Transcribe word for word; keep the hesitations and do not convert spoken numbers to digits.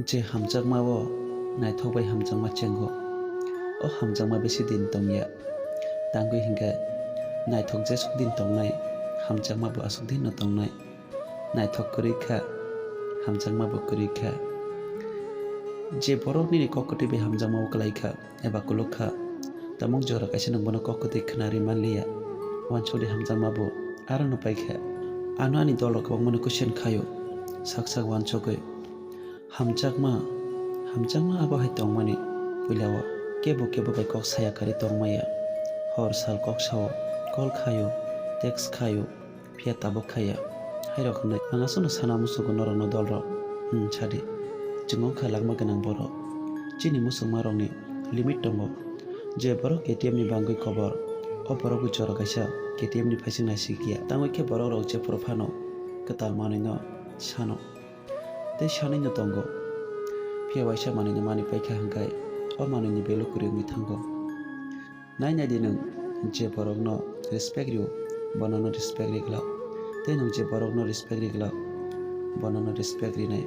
Je hamjakma o naithok bai hamjakma chengo, o hamjakma besi din tongya. Tangwi hinkhe naithok jesuk din tongnai, hamjakma bo aswk din no tongnai. Naithok kwrwi kha, hamjakma bo kwrwi kha. Je borok nini kok kwtwi bai hamjakma o kwlai kha, eba kuluk kha, tamo jora kaisa nwng bono kok kwtwi khwnarwi manliya. Uansukdi hamjakma bo aro no paikha. Ano ani dol rok kwbangma no question khaio, sak sak uansugwi. Hamjakma, hamjakma abo hai tongmani puila o kebo kebo bai kok saya karwi tongmaya. Hor sal kok sao, call khaio, text khaio, phiya tabuk khaya. Hairok hwnwi ang aswkno sana musugo norokno dolrok. Hmm, sadi. Chwng wngkha langma gwnang borok. Chini muchungmarokni limit tongo. Je borok K T M ni bangwi kobor, o borok bo jora kaisa K T M ni phaising naisikya. Tangwi khe borokrok jephuru phano kwtal manwino sano. Tei sanwino tongo. Phiya waisa manwino manwi paikha hwnkhe o manwini value kwrwi wngwi thango. Nai nai di nwng, je borokno respect rio, bonono respect ri glak. Tei nwng je borokno respect ri glak, bonono respect rinai.